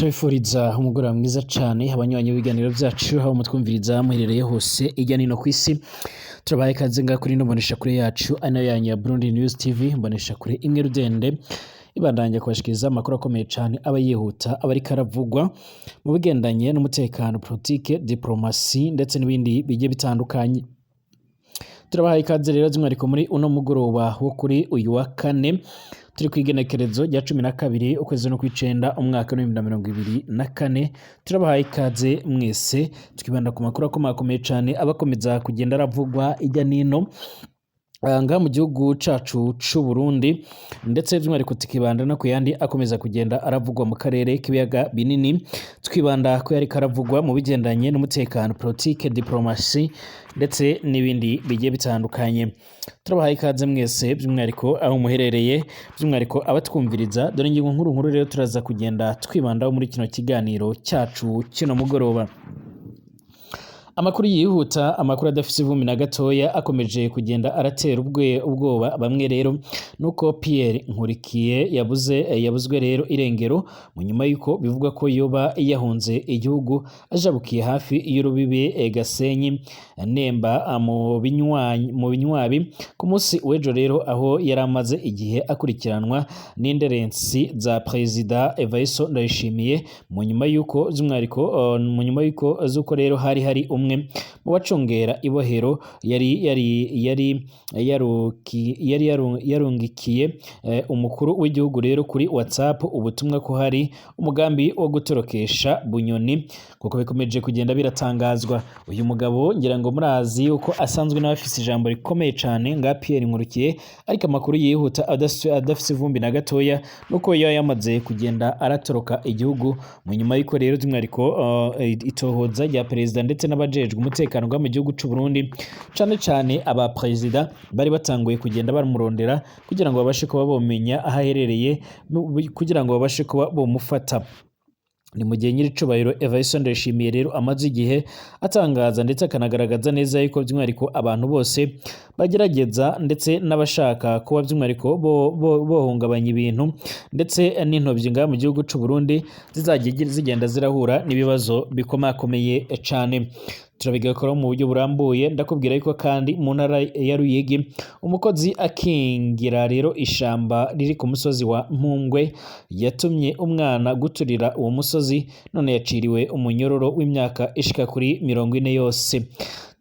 Turabifuriza umugoroba mwiza cane abanywanyi b'ibiganiro vyacu, aho mutwumviriza muherereye hose irya nino kw'isi. Turabaha ikaze ngaha kuri ino mboneshakure yacu, ari nayo yanyu ya Burundi News TV, mboneshakure imwe rudende ibandanya kubashikiriza amakuru akomeye cane aba yihuta, aba ariko aravugwa mu bigendanye n'umutekano, politike, diplomasi ndetse n'ibindi bigiye bitandukanye. Turabahaye ikaze rero by'umwihariko muri uno mugoroba wo kuri uyu wa kane, turi ku igenekerezo rya 12 ukwezi no kw'icenda umwaka w'2024. Turabahaye ikaze mwese, twibanda ku makuru akomakomeye cane abakomeza kugenda aravugwa irya nino ngaha mu gihugu cacu c'u Burundi, ndetse by'umwihariko tukibanda no ku yandi akomeza kugenda aravugwa mu karere k'ibiyaga binini. Twibanda ku yariko aravugwa mu bigendanye n'umutekano, politike, diplomasi ndetse n'ibindi bigiye bitandukanye. Turabahaye ikaze mwese by'umwihariko aho muherereye, by'umwihariko abatwumviriza. Dore ingingo nkuru nkuru rero turaza kugenda twibandaho muri kino kiganiro cyacu kino mugoroba. Amakuru yihuta, amakuru adafise ivumbi na gatoya, akomeje kugenda aratera ubwoba bamwe rero nuko Pierre Nkurikiye yabuzwe rero irengero mu nyuma yuko bivugwa ko yoba yahunze igihugu ajabukiye hafi y'urubibe Gasenyi Nemba mu binywabi ku munsi w'ejo rero, aho yari amaze igihe akurikiranwa n'inderensi za Perezida Evariste Ndayishimiye, mu nyuma yuko by'umwihariko mu nyuma yuko z'uko rero hari umwe mu bacungera ibohero yari yari yari yaruki yari yarungikiye umukuru w'igihugu rero kuri WhatsApp ubutumwa ko hari umugambi wo gutorokesha Bunyoni, kuko bikomeje kugenda biratangazwa. Uyu mugabo ngira ngo murazi yuko asanzwe nawe afise ijambo rikomeye cane nga Pierre Nkurikiye, ariko amakuru yihuta adafise ivumbi na gatoya nuko yaba yamaze kugenda aratoroka igihugu mu nyuma y'uko rero by'umwihariko itohoza rya perezida ndetse n'abajejwe umutekano mu gihugu c'u Burundi, cane cane aba perezida, bari batanguye kugenda bamurondera kugira ngo babashe kuba bomenya aho aherereye, kugira ngo babashe kuba bomufata. Ni mu gihe nyiricubahiro Evariste Ndayishimiye rero amaze igihe atangaza ndetse akanagaragaza neza yuko by'umwihariko abantu bose bagerageza ndetse n'abashaka kuba by'umwihariko bohungabanya ibintu ndetse n'intovyi ngaha mu gihugu c'u Burundi zizajya zigenda zirahura n'ibibazo bikomakomeye cane. Turabigakora mu buryo burambuye. Ndakubwira yuko kandi mu ntara ya Ruyigi umukozi akingira rero ishamba riri ku musozi wa Mpungwe yatumye umwana guturira uwo musozi, none yaciriwe umunyororo w'imyaka ishika kuri 40 yose.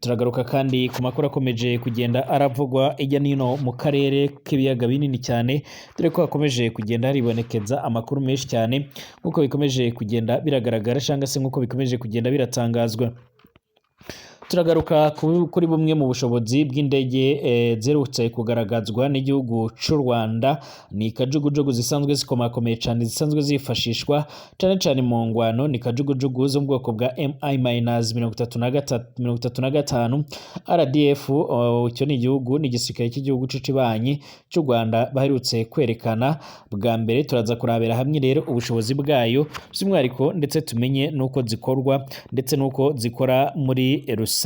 Turagaruka kandi ku makuru akomeje kugenda aravugwa hirya nino mu karere k'ibiyaga binini cyane, dore ko hakomeje kugenda haribonekeza amakuru menshi cyane nk'uko bikomeje kugenda biragaragara cyangwa se nk'uko bikomeje kugenda biratangazwa. Turagaruka kuri bumwe mu bushobozi bw'indege ziherutse kugaragazwa n'igihugu c'u Rwanda. Ni kajugujugu zisanzwe zikomakomeye cane, zisanzwe zifashishwa cane cane mu ngwano. Ni kajugujugu zo mu bwoko bwa MI minus 33, 35 RDF. Icyo ni igihugu, ni igisirikare cy'igihugu c'ikibanyi c'u Rwanda baherutse kwerekana bwa mbere. Turaza kurabera hamwe rero ubushobozi bwayo by'umwihariko, ndetse tumenye n'uko zikorwa ndetse n'uko zikora muri rusange.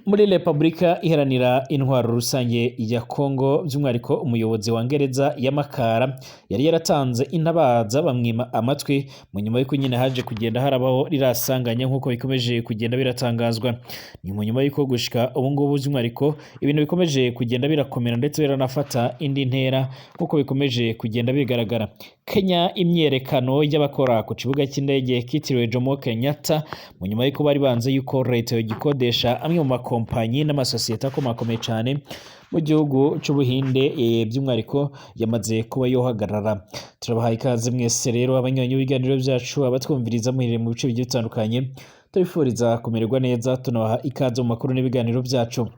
Muri Repubulika Iharanira Intwaro Rusange ya Kongo, by'umwihariko umuyobozi wa ngereza y'Amakara yari yaratanze intabaza bamwima amatwi, mu nyuma y'uko nyine haje kugenda harabaho rirasanganya nk'uko bikomeje kugenda biratangazwa. Ni mu nyuma y'uko gushika ubu ngubu by'umwihariko ibintu bikomeje kugenda birakomera ndetse biranafata indi ntera nk'uko bikomeje kugenda bigaragara. Kenya, imyerekano y'abakora ku kibuga cy'indege kitiriwe Jomo Kenyatta, mu nyuma y'uko bari banze yuko leta yogikodesha amwe mu makompanyi n'amasosiyete akomakomeye cyane mu gihugu c'Ubuhinde, by'umwihariko yamaze kuba yohagarara. Turabahaye ikaze mwese rero abanywanyi b'ibiganiro byacu, abatwumviriza muherereye mu bice bigiye bitandukanye. Tubifuriza kumererwa neza, tunabaha ikaze mu makuru n'ibiganiro byacu.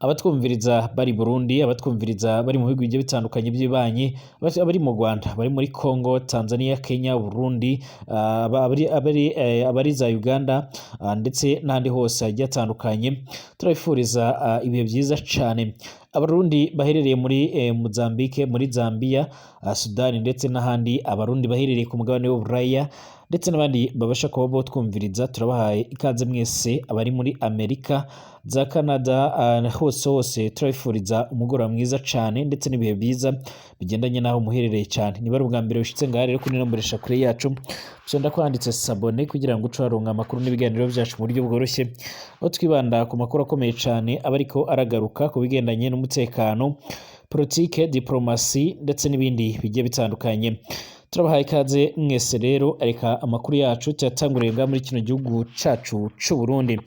Abatwumviriza bari Burundi, abatwumviriza bari mu bihugu bigiye bitandukanye by'ibanyi, abari mu Rwanda, bari muri Congo, Tanzania, Kenya, Burundi, abari za Uganda, ndetse n'ahandi hose hagiye hatandukanye, turabifuriza ibihe byiza cane. Abarundi baherereye muri Mozambique, muri Zambia, Sudani ndetse n'ahandi, Abarundi baherereye ku mugabane w'Uburaya ndetse n'abandi babasha kuba botwumviriza, turabahaye ikaze mwese. Abari muri Amerika, za Canada, hose hose turabifuriza umugoroba mwiza cane ndetse n'ibihe byiza bigendanye n'aho muherereye cyane. Niba ari ubwa mbere ushitse ngaha rero kuri ino mboneshakure yacu, fyonda ko handitse s'abonner kugira ngo uce waronka amakuru n'ibiganiro byacu mu buryo bworoshye, aho twibanda ku makuru akomeye cane aba ariko aragaruka ku bigendanye n'umutekano, politike, diplomasi ndetse n'ibindi bigiye bitandukanye. Turabahaye ikaze mwese rero. Reka amakuru yacu tuyatanguriye ngaha muri kino gihugu cacu c'u Burundi.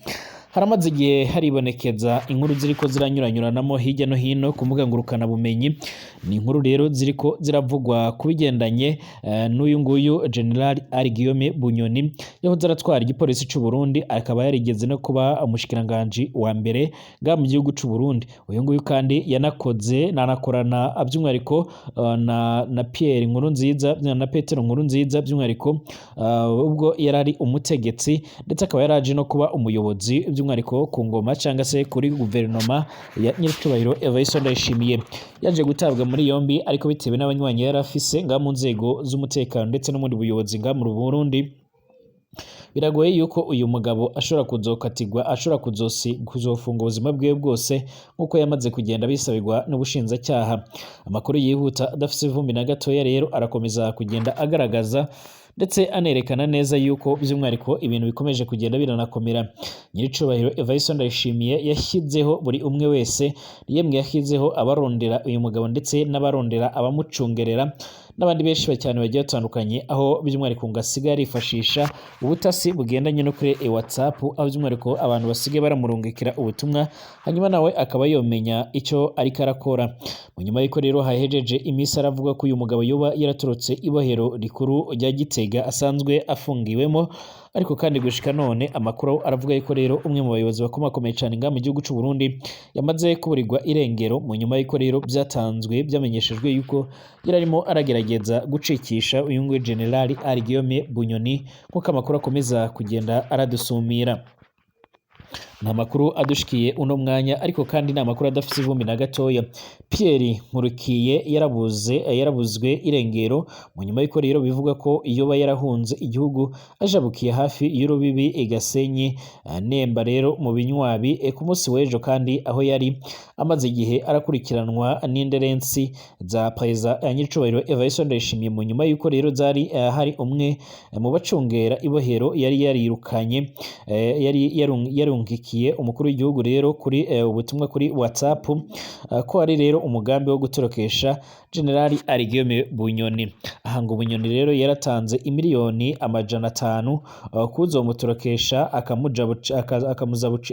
Haramaze igihe haribonekeza inkuru ziriko ziranyuranyuranamo hirya no hino ku mbuga ngurukana bumenyi. Ni inkuru rero ziriko ziravugwa ku bigendanye n'uyu nguyu General Ari Guillaume Bunyoni, yahoze aratwara igipolisi c'u Burundi, akaba yarigeze no kuba umushikiranganji wa mbere ngaha mu gihugu c'u Burundi. Uyu nguyu kandi yanakoze nanakorana by'umwihariko na Pierre Nkurunziza na Petero Nkurunziza, by'umwihariko ubwo yari ari umutegetsi, ndetse akaba yaraje no kuba umuyobozi by'umwihariko ku ngoma cyangwa se kuri guverinoma ya nyiricubahiro Evariste Ndayishimiye. Yaje gutabwa muri yombi, ariko bitewe n'abanywanyi yari afise ngaha mu nzego z'umutekano ndetse no muri buyobozi ngaha mu Burundi, biragoye yuko uyu mugabo ashobora kuzokatirwa, ashobora kuzofunga ubuzima bwiwe bwose nk'uko yamaze kugenda bisabirwa n'ubushinjacyaha. Amakuru yihuta adafise ivumbi na gatoya rero arakomeza kugenda agaragaza ndetse anerekana neza yuko by'umwihariko ibintu bikomeje kugenda biranakomera. Nyiricubahiro Evariste Ndayishimiye yashyizeho buri umwe wese, yemwe yashyizeho abarondera uyu mugabo ndetse n'abarondera abamucungerera n'abandi benshi cyane bagiye batandukanye, aho by'umwihariko ngo asigaye arifashisha ubutasi bugendanye no kuri WhatsApp, aho by'umwihariko abantu basigaye baramurungikira ubutumwa, hanyuma nawe akaba yomenya icyo ariko arakora. Mu nyuma y'uko rero hahejeje iminsi aravuga ko uyu mugabo yoba yaratorotse ibohero rikuru rya Gitega asanzwe afungiwemo, ariko kandi gushika none amakuru aravuga yuko rero umwe mu bayobozi bakomakomeye cyane ngaha mu gihugu c'u Burundi yamaze kuburirwa irengero, mu nyuma y'uko rero byatanzwe byamenyeshejwe yuko yararimo aragerageza gucikisha uyu nguyu General Ari Guillaume Bunyoni, nk'uko amakuru akomeza kugenda aradusumira. Nta makuru adushikiye uno mwanya, ariko kandi ni amakuru adafite ivumbi na gatoya. Pierre Nkurukiye yarabuze, yarabuzwe irengero mu nyuma y'uko rero bivuga ko yoba yarahunze igihugu ajabukiye hafi y'urubibi i Gasenyi Nemba rero mu Binywabi ku munsi w'ejo, kandi aho yari amaze igihe arakurikiranwa n'inderensi za Perezida nyiricubahiro Evariste Ndayishimiye, mu nyuma y'uko rero zari hari umwe mu bacungera ibohero yari yarirukanye, yari yarungikiye umukuru w'igihugu rero kuri ubutumwa kuri WhatsApp ko ari rero umugambi wo gutorokesha General Ari Guillaume Bunyoni. Aha ngo Bunyoni rero yaratanze 500,000,000 kuzomutorokesha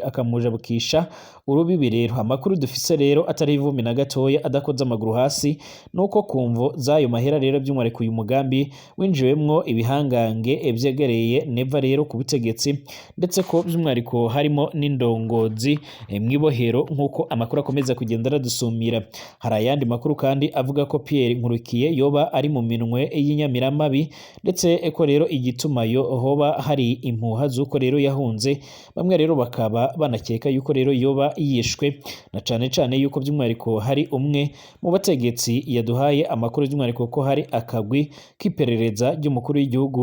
akamujabukisha urubibi. Rero amakuru dufise rero atari ivumbi na gatoya, adakoze amaguru hasi, nuko kumvo z'ayo mahera rero by'umwihariko uyu mugambi winjiwemwo ibihangange vyegereye Neva rero ku butegetsi, ndetse ko by'umwihariko harimo n'indongozi mw'ibohero, nk'uko amakuru akomeza kugenda aradusumira. Hari ayandi makuru kandi avuga ko Pierre Nkurukiye yoba ari mu minwe y'inyamiramabi, ndetse ko rero igituma yo hoba hari impuha z'uko rero yahunze, bamwe rero bakaba banakeka yuko rero yoba yishwe, na cane cane yuko by'umwihariko hari umwe mu bategetsi yaduhaye amakuru by'umwihariko ko hari akagwi k'iperereza ry'umukuru w'igihugu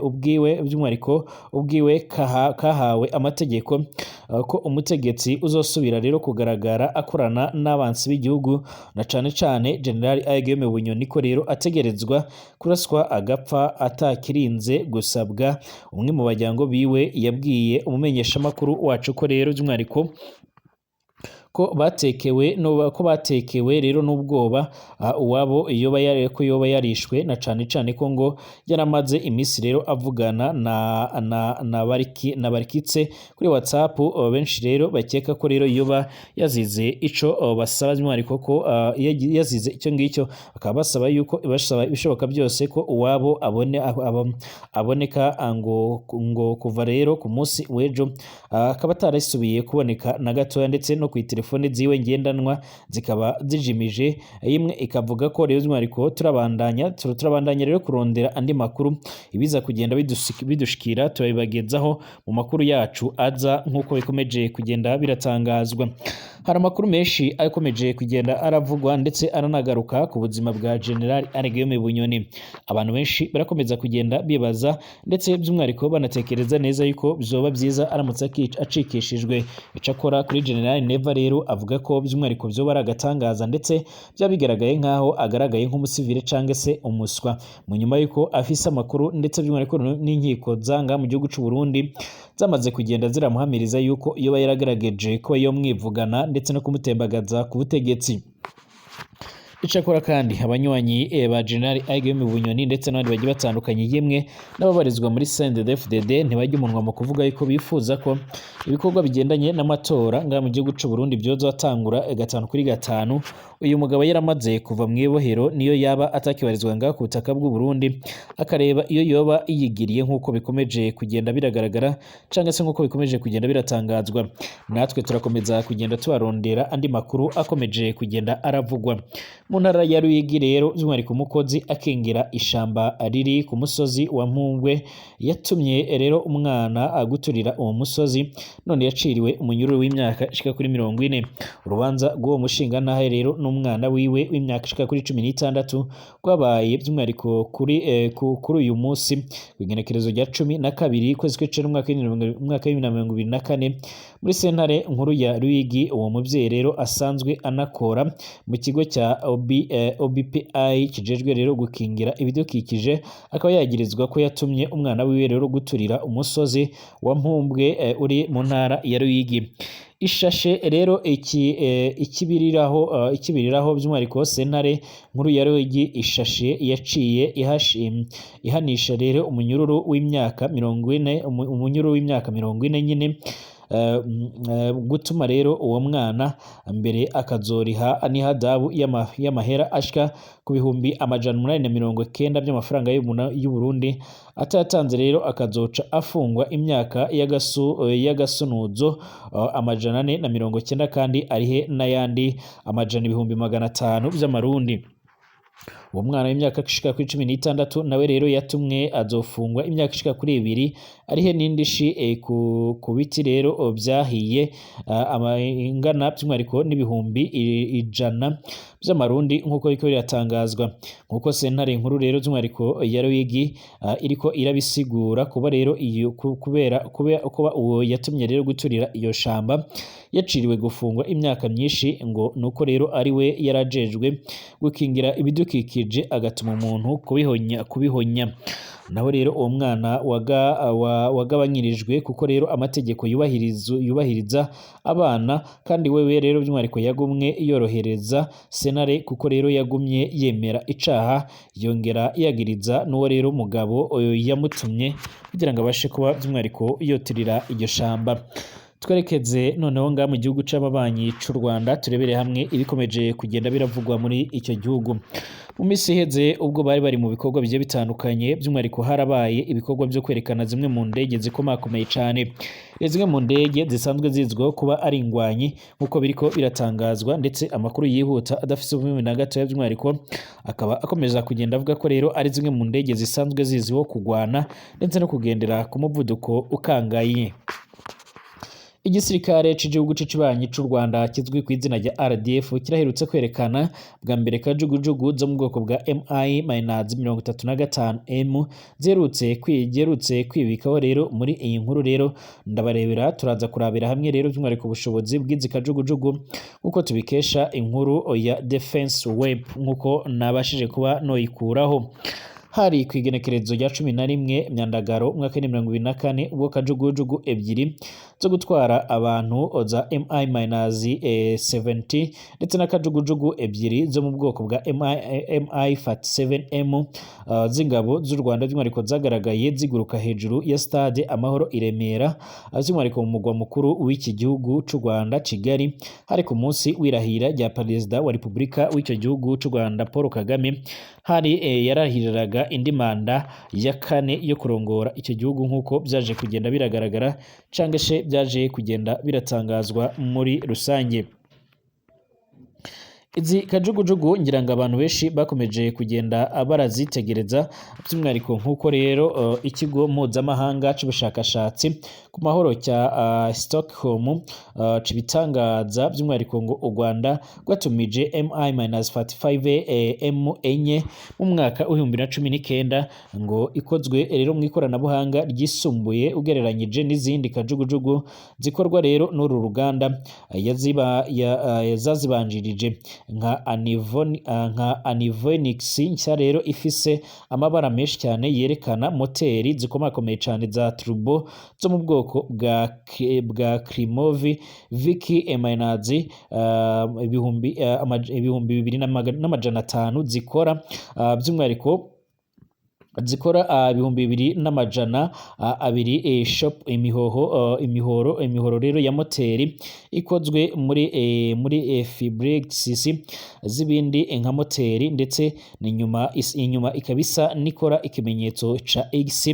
ubwiwe by'umwihariko ubwiwe kahawe amategeko ko umutegetsi uzosubira rero kugaragara akorana n'abansi b'igihugu, na cane cane General Guillaume Bunyoni, ko rero ategerezwa kuraswa agapfa atakirinze gusabwa. Umwe mu bajyango biwe yabwiye umumenyeshamakuru wacu ko rero by'umwihariko ko batekewe no ko batekewe rero n'ubwoba uwabo yoba yari ko yoba yarishwe, na cane cane ko ngo yaramaze iminsi rero avugana na bariki na barikitse kuri WhatsApp. Benshi rero bakeka ko rero yoba yazize ico basaba by'umwihariko ko yazize icyo ngicyo, bakaba basaba yuko basaba ibishoboka byose ko uwabo abone aboneka. Ngo kuva rero ku munsi w'ejo akaba atarasubiye kuboneka na gatoya, ndetse no ku telefone ziwe ngendanwa zikaba zijimije, imwe ikavuga ko rero by'umwihariko turabandanya rero kurondera andi makuru, ibiza kugenda bidushikira turabibagezaho mu makuru yacu aza, nk'uko bikomeje kugenda biratangazwa. Hari amakuru menshi akomeje kugenda aravugwa ndetse aranagaruka ku buzima bwa General Alain Bunyoni. Abantu benshi barakomeza kugenda bibaza ndetse by'umwihariko banatekereza neza yuko byoba byiza aramutse acikishijwe. Icakora kuri General Neva rero avuga ko by'umwihariko byoba ari agatangaza ndetse byaba bigaragaye nk'aho agaragaye nk'umusivile cyangwa se umuswa, mu nyuma y'uko afise amakuru ndetse by'umwihariko n'inkiko zanga mu gihugu cy'u Burundi zamaze kugenda ziramuhamiriza yuko iyo yaragaragaje ko yo mwivugana ndetse no kumutembagaza ku butegetsi. Icakora kandi abanywanyi ba General Guillaume Bunyoni ndetse n'abandi bagiye batandukanye, yemwe n'ababarizwa muri CNDD-FDD, ntibajya umunwa mu kuvuga yuko bifuza ko ibikorwa bigendanye n'amatora ngaha mu gihugu c'u Burundi byozatangura 5 kuri 5 uyu mugabo yaramaze kuva mu ibohero, niyo yaba atakibarizwa ngaha ku butaka bw'u Burundi, akareba iyo yoba yigiriye nk'uko bikomeje kugenda biragaragara cyangwa se nk'uko bikomeje kugenda biratangazwa. Natwe turakomeza kugenda tubarondera andi makuru akomeje kugenda aravugwa mu ntara ya Ruyigi. Rero by'umwihariko umukozi akengera ishamba riri ku musozi wa Mpungwe yatumye rero umwana aguturira uwo musozi, none yaciriwe umunyururu w'imyaka ishika kuri 40. Urubanza rw'uwo mushingantahe rero n'umwana wiwe w'imyaka ishika kuri 16 rwabaye by'umwihariko kuri uyu munsi kw'igenekerezo rya 12 kwezi kw'icenda umwaka wa 2024 muri sentare nkuru ya Ruyigi. Uwo muvyeyi rero asanzwe anakora mu kigo cya OBPI kijejwe rero gukingira ibidukikije, akaba yagirizwa ko yatumye umwana wiwe rero guturira umusozi wa Mpumbwe uri mu ntara ya Ruyigi. Ishashe rero ikibiriraho by'umwihariko sentare nkuru ya Ruyigi ishashe yaciye ihanisha rero umunyururu w'imyaka 40, umunyururu w'imyaka 40 nyine, gutuma rero uwo mwana mbere akazoriha n'ihadabu y'amahera ashika ku 890,000 by'amafaranga y'u Burundi. Atayatanze rero akazoca afungwa imyaka y'agasunuzo 490, kandi arihe n'ayandi 500,000 by'amarundi. Uwo mwana w'imyaka ishika kuri 16 nawe rero yatumwe azofungwa imyaka ishika kuri 2, arihe n'indishi ku biti rero byahiye ingana by'umwihariko n'100,000 by'amarundi, nk'uko biriko biratangazwa. Nk'uko sentare nkuru rero by'umwihariko ya Ruyigi iriko irabisigura, kuba rero iyo kubera kuba uwo yatumye rero guturira iyo shamba yaciriwe gufungwa imyaka myinshi, ngo nuko rero ari we yarajejwe gukingira ibidukikije agatuma umuntu kubihonya. Naho rero uwo mwana wagabanyirijwe kuko rero amategeko yubahiriza abana, kandi wewe rero by'umwihariko yagumwe yorohereza senare kuko rero yagumye yemera icaha, yongera yagiriza n'uwo rero mugabo yamutumye kugira ngo abashe kuba by'umwihariko yoturira iryo shamba. Twerekeze noneho ngaha mu gihugu c'ababanyi c'u Rwanda, turebere hamwe ibikomeje kugenda biravugwa muri icyo gihugu. Mu minsi iheze ubwo bari bari mu bikorwa bigiye bitandukanye, by'umwihariko harabaye ibikorwa byo kwerekana zimwe mu ndege zikomakomeye cyane, zimwe mu ndege zisanzwe zizwiho kuba ari ingwanyi, nk'uko biriko biratangazwa ndetse amakuru yihuta adafise ubumwe na gatoya, by'umwihariko akaba akomeza kugenda avuga ko rero ari zimwe mu ndege zisanzwe zizwiho kugwana ndetse no kugendera ku muvuduko ukangaye. Igisirikare c'igihugu c'ikibanyi c'u Rwanda kizwi ku izina rya RDF kiraherutse kwerekana bwa mbere kajugujugu zo mu bwoko bwa MI 35M ziherutse kwibikaho. Rero muri iyi nkuru rero ndabarebera, turaza kurabira hamwe rero by'umwihariko ubushobozi bw'izi kajugujugu, nk'uko tubikesha inkuru ya Defense Web, nk'uko nabashije kuba noyikuraho. Hari ku igenekerezo rya 11 Myandagaro umwaka wa 2024 ubwo kajugujugu ebyiri zo gutwara abantu za MI 70 ndetse na kajugujugu ebyiri zo mu bwoko bwa MI 37M z'ingabo z'u Rwanda by'umwihariko zagaragaye ziguruka hejuru ya stade Amahoro i Remera, by'umwihariko mu mugwa mukuru w'iki gihugu c'u Rwanda, Kigali. Hari ku munsi w'irahira rya Perezida wa Repubulika w'icyo gihugu c'u Rwanda, Paul Kagame, hari yarahiriraga indi manda ya kane yo kurongora icyo gihugu, nk'uko byaje kugenda biragaragara cyangwa se byaje kugenda biratangazwa muri rusange. Izi kajugujugu ngira ngo abantu benshi bakomeje kugenda barazitegereza, by'umwihariko nk'uko rero ikigo mpuzamahanga c'ubushakashatsi ku mahoro cya Stockholm cibitangaza, by'umwihariko ngo u Rwanda rwatumije MI-45 M4 mu mwaka w'2019, ngo ikozwe rero mu ikoranabuhanga ryisumbuye ugereranyije n'izindi kajugujugu zikorwa rero n'uru ruganda yazazibanjirije nka Avionics nshya rero ifise amabara menshi cyane yerekana moteri zikomakomeye cyane za turbo zo mu bwoko bwa Klimov Viki Eminazi 2500 zikora, by'umwihariko zikora 2200 shop imihoho imihoro rero ya moteri ikozwe muri fibrexis z'ibindi nka moteri, ndetse n'inyuma inyuma ikaba isa nikora ikimenyetso ca X,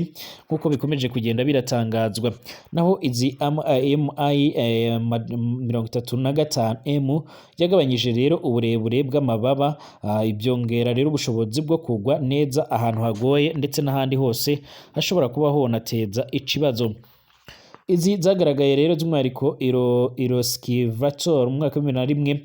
nkuko bikomeje kugenda biratangazwa. Naho izi MI 35 M yagabanyije rero uburebure bw'amababa, ibyongera rero ubushobozi bwo kugwa neza ahantu hagoye ndetse n'ahandi hose hashobora kuba honateza ikibazo. Izi zagaragaye rero by'umwihariko Iroskivator mu mwaka wa 2001,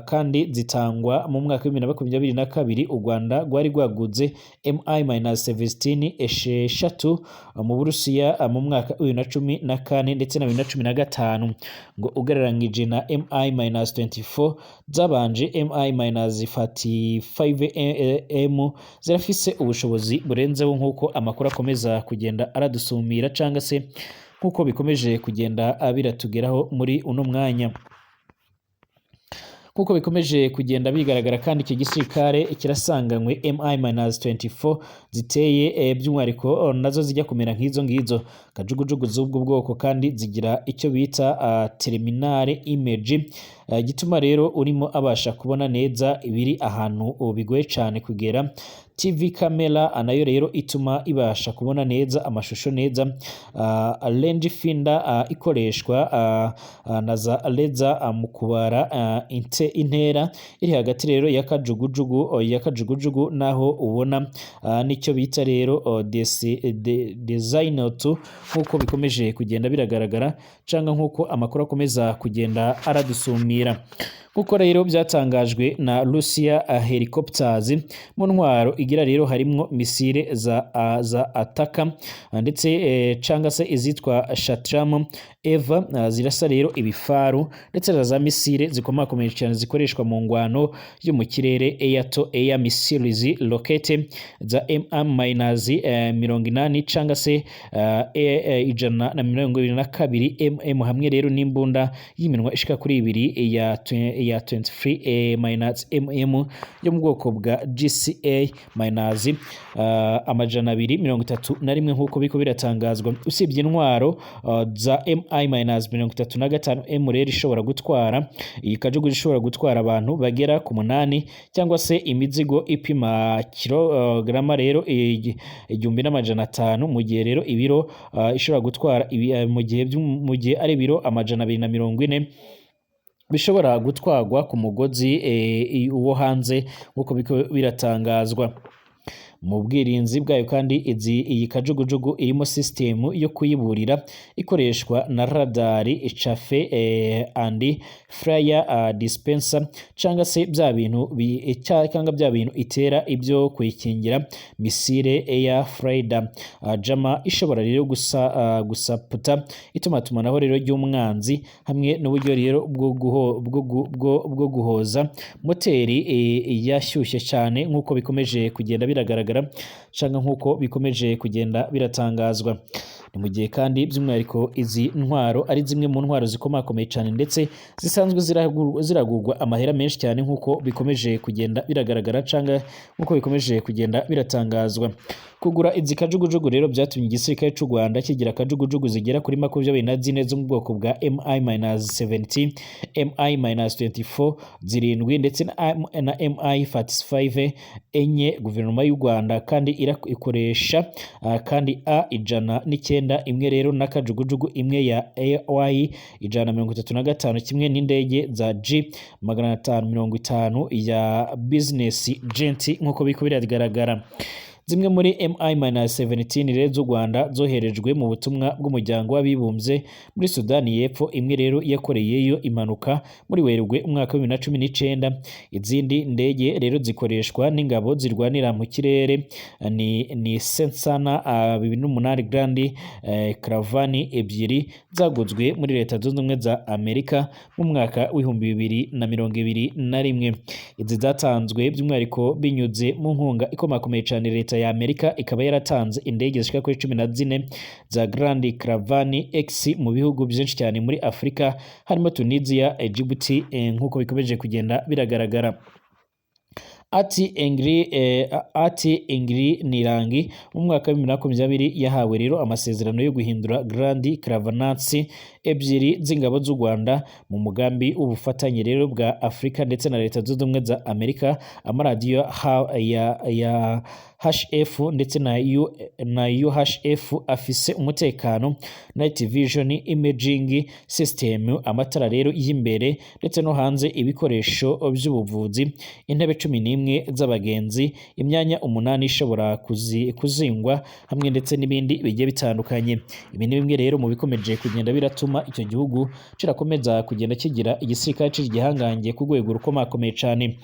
kandi zitangwa mu mwaka wa 2022. U Rwanda rwari rwaguze MI-17 esheshatu mu Burusiya mu mwaka wa 2014 ndetse na 2015. Ngo ugereranyije na MI-24 zabanje, MI-45 M zirafise ubushobozi burenzeho, nk'uko amakuru akomeza kugenda aradusumira cyangwa se nk'uko bikomeje kugenda biratugeraho muri uno mwanya. Nk'uko bikomeje kugenda bigaragara kandi, iki gisirikare kirasanganywe MI-24 ziteye by'umwihariko nazo zijya kumera nk'izo ngizo kajugujugu z'ubwo bwoko, kandi zigira icyo bita thermal image, gituma rero urimo abasha kubona neza ibiri ahantu bigoye cyane kugera. TV camera nayo rero ituma ibasha kubona neza amashusho neza. Range finder ikoreshwa na za laser mu kubara intera iri hagati rero ya kajugujugu naho ubona, nicyo bita rero design to, nk'uko bikomeje kugenda biragaragara cyangwa nk'uko amakuru akomeza kugenda aradusumira. Nk'uko rero byatangajwe na Russia Helicopters, mu ntwaro igira rero harimwo misile za Ataka ndetse cyangwa se izitwa Shatram Eva, zirasa rero ibifaru, ndetse na za misile zikomakomeye cyane zikoreshwa mu ngwano yo mu kirere, air to air missiles rocket za MM-80 cyangwa se 122 mm, hamwe rero n'imbunda y'iminwa ishika kuri ibiri ya 23 minus mm yo mu bwoko bwa GCA minus 231, nk'uko biko biratangazwa. Usibye intwaro za MI minus 35 M rero ishobora gutwara, iyi kajugujugu ishobora gutwara abantu bagera ku munani cyangwa se imizigo ipima kilograma rero 1500, mu gihe rero ibiro ishobora gutwara mu gihe ari ibiro 240 bishobora gutwarwa ku mugozi wo hanze, nk'uko biko biratangazwa. Mu bwirinzi bwayo kandi, iyi kajugujugu irimo sisitemu yo kuyiburira ikoreshwa na radari chaff and flare dispenser, cyangwa se bya bintu cyangwa bya bintu itera ibyo kuyikingira misile, air flare jammer, ishobora rero gusaputa itumatumanaho rero ry'umwanzi, hamwe n'uburyo rero bwo guhoza moteri yashyushye cyane, nk'uko bikomeje kugenda biragaragara cyangwa nk'uko bikomeje kugenda biratangazwa. Ni mu gihe kandi by'umwihariko izi ntwaro ari zimwe mu ntwaro zikomakomeye cyane ndetse zisanzwe ziragurwa amahera menshi cyane, nk'uko bikomeje kugenda biragaragara cyangwa nk'uko bikomeje kugenda biratangazwa. Kugura izi kajugujugu rero byatumye igisirikare cy'u Rwanda kigira kajugujugu zigera kuri 24 zo mu bwoko bwa MI-70, MI-24 zirindwi ndetse na MI-45 enye. Guverinoma y'u Rwanda kandi ikoresha kandi A 109. Defender imwe rero na kajugujugu imwe ya AY 135 kimwe n'indege za G 550 ya business jet nk'uko biriko biragaragara. Zimwe muri Mi-17 rero z'u Rwanda zoherejwe mu butumwa bw'umuryango w'abibumbye muri Sudani y'Epfo, imwe rero yakoreyeyo impanuka muri Werurwe umwaka wa 2019. Izindi ndege rero zikoreshwa n'ingabo zirwanira mu kirere ni Cessna 2008 Grand Caravan ebyiri zaguzwe muri Leta Zunze Ubumwe za Amerika mu mwaka wa 2021. Izi zatanzwe by'umwihariko binyuze mu nkunga ikomakomeye cyane Leta ya Amerika ikaba yaratanze indege zishika kuri 14 za Grand Caravan X mu bihugu byinshi cyane muri Afurika harimo Tunisia, Djibouti, nk'uko bikomeje kugenda biragaragara. Ati Ingri Nirangi mu mwaka wa 2020 yahawe rero amasezerano yo guhindura Grand Caravansi ebyiri z'ingabo z'u Rwanda mu mugambi w'ubufatanye rero bwa Afurika ndetse na Leta Zunze Ubumwe za Amerika. Amaradiyo ya HF ndetse na UHF afise umutekano, night vision imaging system, amatara rero y'imbere ndetse no hanze, ibikoresho by'ubuvuzi, intebe 11 z'abagenzi, imyanya 8 ishobora kuzingwa hamwe ndetse n'ibindi bigiye bitandukanye. Ibi ni bimwe rero mu bikomeje kugenda biratuma icyo gihugu kirakomeza kugenda kigira igisirikare cy'igihangange ku rwego rukomakomeye cyane,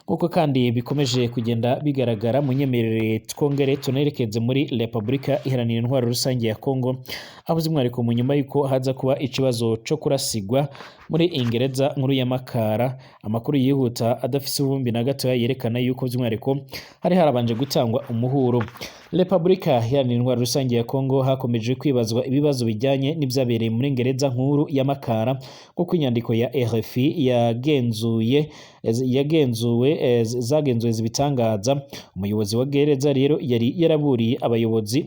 nk'uko kandi bikomeje kugenda bigaragara. Munyemerere twongere tunerekeze muri Repubulika Iharanira Intwaro Rusange ya Kongo, aho by'umwihariko mu nyuma y'uko haza kuba ikibazo cyo kurasigwa muri Ingereza nkuru ya Makara, amakuru yihuta adafise ubumbi na gatoya yerekana yuko by'umwihariko hari harabanje gutangwa umuhuro. Repubulika Iharanira Intwaro Rusange ya Kongo hakomeje kwibazwa ibibazo bijyanye n'ibyabereye muri Ngereza nkuru ya Makara, kuko inyandiko ya RFI yagenzuwe zagenzuwe zibitangaza. Umuyobozi wa gereza rero yari yaraburiye abayobozi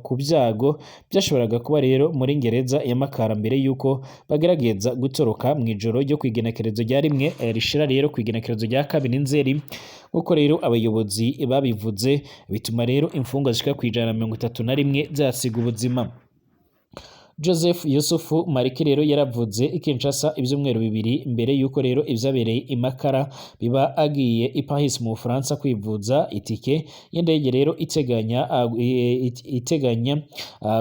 ku byago byashoboraga kuba rero muri Ngereza ya Makara mbere yuko bagerageza gutoroka mu ijoro ryo kwigenekerezo rya 1 rishira rero kwigenekerezo rya 2 Nzeri, nkuko rero abayobozi babivuze, bituma rero imfungwa zishika ku 131 zasiga ubuzima. Joseph Yusufu Mariki rero yaravuze i Kinshasa ibyumweru 2 mbere yuko rero ibyabereye i Makara biba, agiye i Paris mu Bufaransa kwivuza. Itike y'indege rero iteganya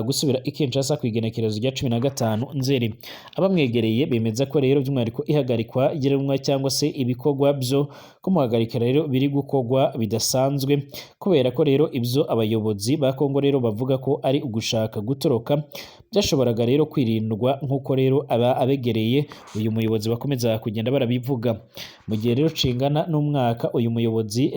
gusubira i Kinshasa ku igenekerezo rya 15 Nzeri. Abamwegereye bemeza ko rero by'umwihariko ihagarikwa ry'intumwa cyangwa se ibikorwa byo kumuhagarika rero biri gukorwa bidasanzwe, kubera ko rero ibyo abayobozi ba Kongo rero bavuga ko ari ugushaka gutoroka byashoboraga rero kwirindwa, nk'uko rero aba abegereye uyu muyobozi bakomeza kugenda barabivuga. Mu gihe rero cingana n'umwaka uyu muyobozi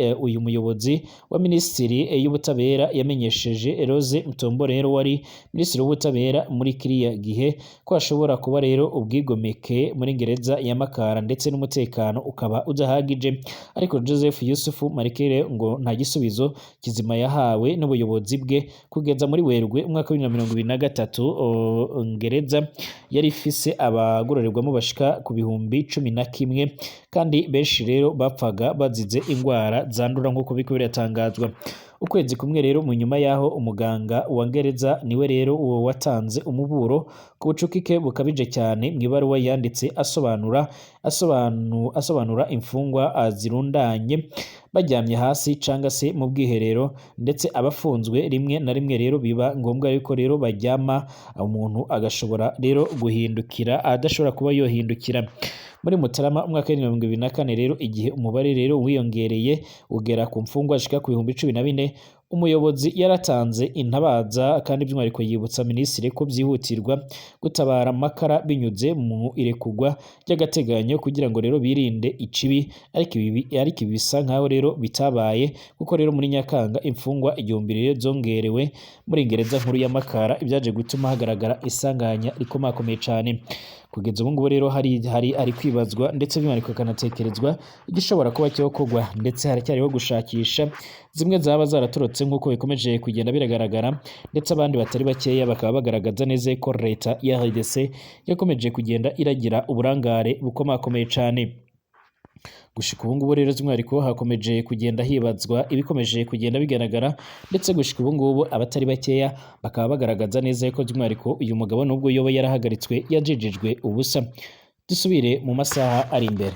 wa minisitiri y'ubutabera yamenyesheje Rose Mutombo rero wari minisitiri w'ubutabera muri kiriya gihe ko hashobora kuba rero ubwigomeke muri Ngereza ya Makara ndetse n'umutekano ukaba udahagije, ariko Joseph Yusufu Marikere ngo nta gisubizo kizima yahawe n'ubuyobozi bwe kugeza muri Werurwe umwaka wa 2023. Ngereza yari ifise abagororerwamo bashika ku 11,000, kandi benshi rero bapfaga bazize ingwara zandura, nk'uko biriko biratangazwa. Ukwezi kumwe rero mu nyuma yaho umuganga wa Ngereza niwe rero uwo watanze umuburo ku bucukike bukabije cyane mu ibaruwa yanditse asobanura imfungwa zirundanye baryamye hasi canga se mu bwiherero, ndetse abafunzwe rimwe na rimwe rero biba ngombwa yuko rero baryama umuntu agashobora rero guhindukira adashobora kuba yohindukira. Muri Mutarama umwaka wa 2024 rero, igihe umubare rero wiyongereye ugera ku mfungwa zishika ku 14,000, umuyobozi yaratanze intabaza kandi by'umwihariko yibutsa minisitiri ko byihutirwa gutabara Makara binyuze mu irekurwa ry'agateganyo kugira ngo rero birinde ikibi, ariko ibi bisa nkaho rero bitabaye, kuko rero muri Nyakanga imfungwa 1000 rero zongerewe muri Ngereza nkuru ya Makara, ibyaje gutuma hagaragara isanganya rikomakomeye cyane. Kugeza ubu ngubu rero hari kwibazwa ndetse by'umwihariko hakanatekerezwa igishobora kuba cyokorwa, ndetse haracyariho gushakisha zimwe zaba zaratorotse nk'uko bikomeje kugenda biragaragara, ndetse abandi batari bakeya bakaba bagaragaza neza ko leta ya RDC yakomeje kugenda iragira uburangare bukomakomeye cyane. Gushika ubu ngubu rero by'umwihariko hakomeje kugenda hibazwa ibikomeje kugenda bigaragara, ndetse gushika ubu ngubu abatari bakeya bakaba bagaragaza neza yuko by'umwihariko uyu mugabo nubwo yoba yarahagaritswe yajejejwe ubusa. Dusubire mu masaha ari imbere.